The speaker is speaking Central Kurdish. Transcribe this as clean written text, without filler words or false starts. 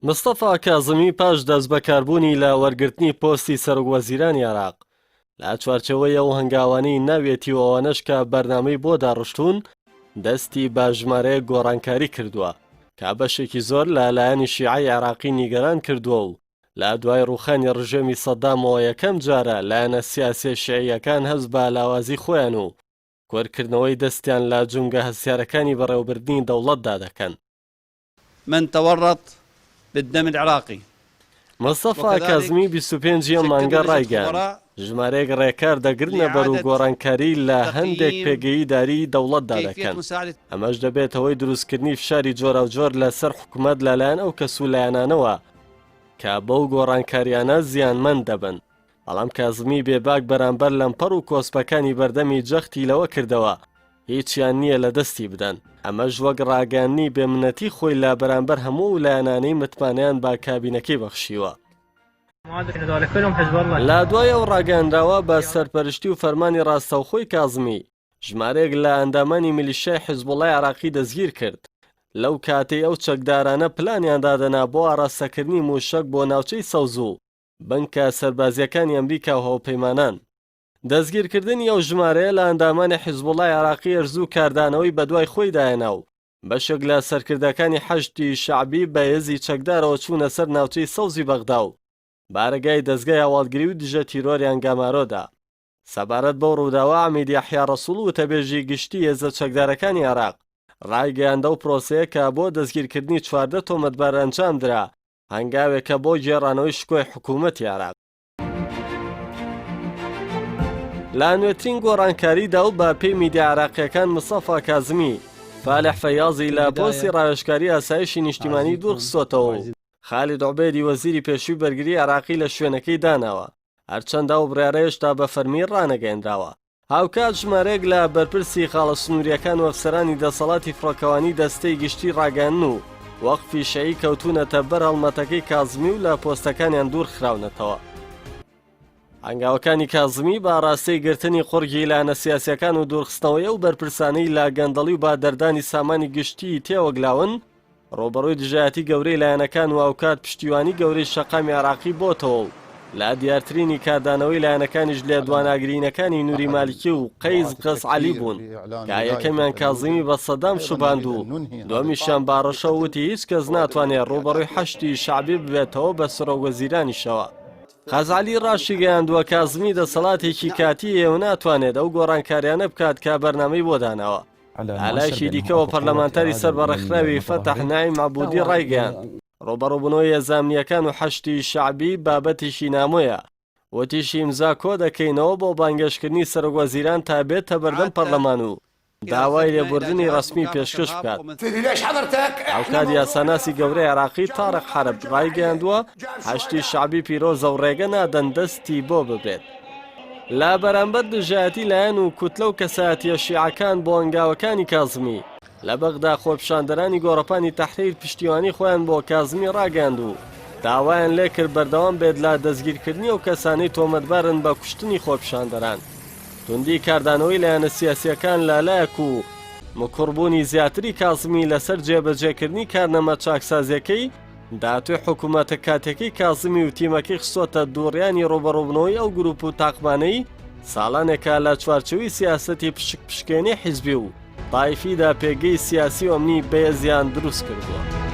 مستەفا کازمی پاش دەستبەکاربوونی لە وەرگرتنی پۆستی سەرۆکوەزیرانی عێراق، لە چوارچێوەی ئەو هەنگاوانەی ناویەتی و ئەوانەش کە بەرنامەی بۆ داڕشتوون، دەستی بە ژمارەیەک گۆڕانکاری کردووە، کە بەشێکی زۆر لە لایەنی شیعەی عێراقی نیگەران کردووە و لە دوای ڕووخانی ڕژێمی سەدامەوە یەکەم جارە لایەنە سیاسیە شیعییەکان هەست بە لاوازی خۆیان و کۆرکردنەوەی دەستیان لە جومگە هەستیارەکانی بەڕێوەبردنی دەوڵەتدا دەکەن. من تورط بالدم العراقی. مستەفا کازمی 25 ی ئەم مانگە ڕایگەیاند، ژمارەیەک ڕێکار دەگرنە بەر و گۆڕانکاری لە هەندێک پێگەی ئیداریی دەوڵەتدا دەکەن، ئەمەش دەبێتە هۆی دروستکردنی فشاری جۆراوجۆر لەسەر حکومەت لەلایەن ئەو کەس و لایەنانەوە کە بەو گۆڕانکارییانە زیانمەند دەبن. بەڵام کازمی بێباک بەرامبەر لەمپەڕ و کۆسپەکانی بەردەمی جەختی لەوە کردەوە هیچیان نییە لە دەستی بدەن، ئەمەش وەک ڕاگەیاندنی بێمنەتی خۆی لە بەرامبەر هەموو ئەو لایەنانەی متمانەیان بە کابینەکەی بەخشیوە. لە دوای ئەو ڕاگەیاندراوە بە سەرپەرشتی و فەرمانی ڕاستەوخۆی کازمی، ژمارەیەک لە ئەندامانی میلیشیای حیزبوڵای عێراقی دەستگیر کرد، لەو کاتەی ئەو چەکدارانە پلانیان دادەنا بۆ ئاراستەکردنی مووشەک بۆ ناوچەی سەوز و بنکە سەربازییەکانی ئەمریکا و هاوپەیمانان. دەستگیرکردنی ئەو ژمارەیە لە ئەندامانی حیزبوڵای عێراقی ئەرزوو کاردانەوەی بەدوای خۆیدا هێنا و بەشێک لە سەرکردەکانی حەشدی شەعبی بە هێزی چەکدارەوە چوونە سەر ناوچەی سەوزی بەغدا و بارەگای دەزگای هەواڵگری و دژە تیرۆریان گەمارۆدا. سەبارەت بەو ڕووداوە عەمید یەحیا ڕەسوڵ وتەبێژی گشتی هێزە چەکدارەکانی عێراق ڕایگەیاند ئەو پرۆسەیە کە بۆ دەستگیرکردنی 14 تۆمەتبار ئەنجامدرا هەنگاوێکە بۆ گێڕانەوەی شکۆی حکوومەتی عێراق. لە نوێترین گۆڕانکاریدا و بە پێی میدیا عێراقییەکان مستەفا کازمی، فالح فەیازی لە پۆستی ڕاوێژکاری ئاسایشی نیشتیمانی دوورخستۆتەوە و خالید عوبێدی وەزیری پێشووی بەرگری عێراقی لە شوێنەکەی داناوە، هەرچەندە ئەو بڕیارە هێشتا بە فەرمی ڕانەگەیەنراوە. هاوکات ژمارەیەک لە بەرپرسی خاڵە سنوورییەکان و ئەفسەرانی دەسەڵاتی فڕۆکەوانی دەستەی گشتی ڕاگەیاندن و وەقفی شیعی کەوتوونەتە بەر هەڵمەتەکەی کازمی و لە پۆستەکانیان دوورخراونەتەوە. هەنگاوەکانی کازمی بە ئاراستەی گرتنی قوڕگی لایەنە سیاسییەکان و دوورخستنەوەی ئەو بەرپرسانەی لە گەندەڵی و بە دەردانی سامانی گشتی تێوەگلاون، ڕووبەڕووی دژایەتی گەورەی لایەنەکان و هاوکات پشتیوانی گەورەی شەقامی عێراقی بۆتەوە و لە دیارترینی کاردانەوەی لایەنەکانیش لێدوانە ئاگرینەکانی نوری مالکی و قەیس خەزعەلی بوون کە یەکەمیان کازمی بە سەدام شوباند و دووەمیشیان بە هەڕەشە وتی هیچ کەس ناتوانێت ڕووبەڕووی حەشدی شەعبی ببێتەوە بە سەرۆکوەزیرانیشەوە. خەزعەلی ڕاشیگەیاندووە کازمی دەسەڵاتێکی کاتییە و ناتوانێت ئەو گۆڕانکاریانە بکات کە بەرنامەی بۆ داناوە. لەلایەکی دیکەوە پەرلەمانتاری سەر بە ڕێکخراوی فەتح نایم عەبودی ڕایگەیاند، ڕووبەڕووبوونەوەی هێزە ئەمنییەکان و حەشدی شەعبی بابەتێکی نامۆیە، وتیشی ئیمزا کۆدەکەینەوە بۆ بانگێشتکردنی سەرۆکوەزیران تا بێتە بەردەم پەرلەمان و داوای لێبوردنی ڕەسمی پێشکەش بکات. هاوکات یاساناسی گەورەی عێراقی تارق حەرب ڕایگەیاندووە، حەشدی شەعبی پیرۆزە و ڕێگە نادەن دەستی بۆ ببرێت. لە بەرامبەر دژایەتی لایەن و کوتلە و کەسایەتییە شیعەکان بۆ هەنگاوەکانی کازمی، لە بەغدا خۆپیشاندەرانی گۆڕەپانی تەحریر پشتیوانی خۆیان بۆ کازمی ڕاگەیاند و داوایان لێکرد بەردەوام بێت لە دەستگیرکردنی ئەو کەسانەی تۆمەتبارن بە کوشتنی خۆپیشاندەران. توندی کاردانەوەی لایەنە سیاسییەکان لە لایەک و مکوڕبوونی زیاتری کازمی لەسەر جێبەجێکردنی کارنامە چاکسازییەکەی، داهاتووی حکوومەتە کاتیەکەی کازمی و تیمەکەی خستۆتە دووڕیانی ڕووبەڕووبنەوەی ئەو گرووپ و تاقمانەی ساڵانێکە لە چوارچێوەی سیاسەتی پشک پشکێنی حیزبی و تایفیدا پێگەی سیاسی و ئەمنی بەهێزیان دروست کردووە.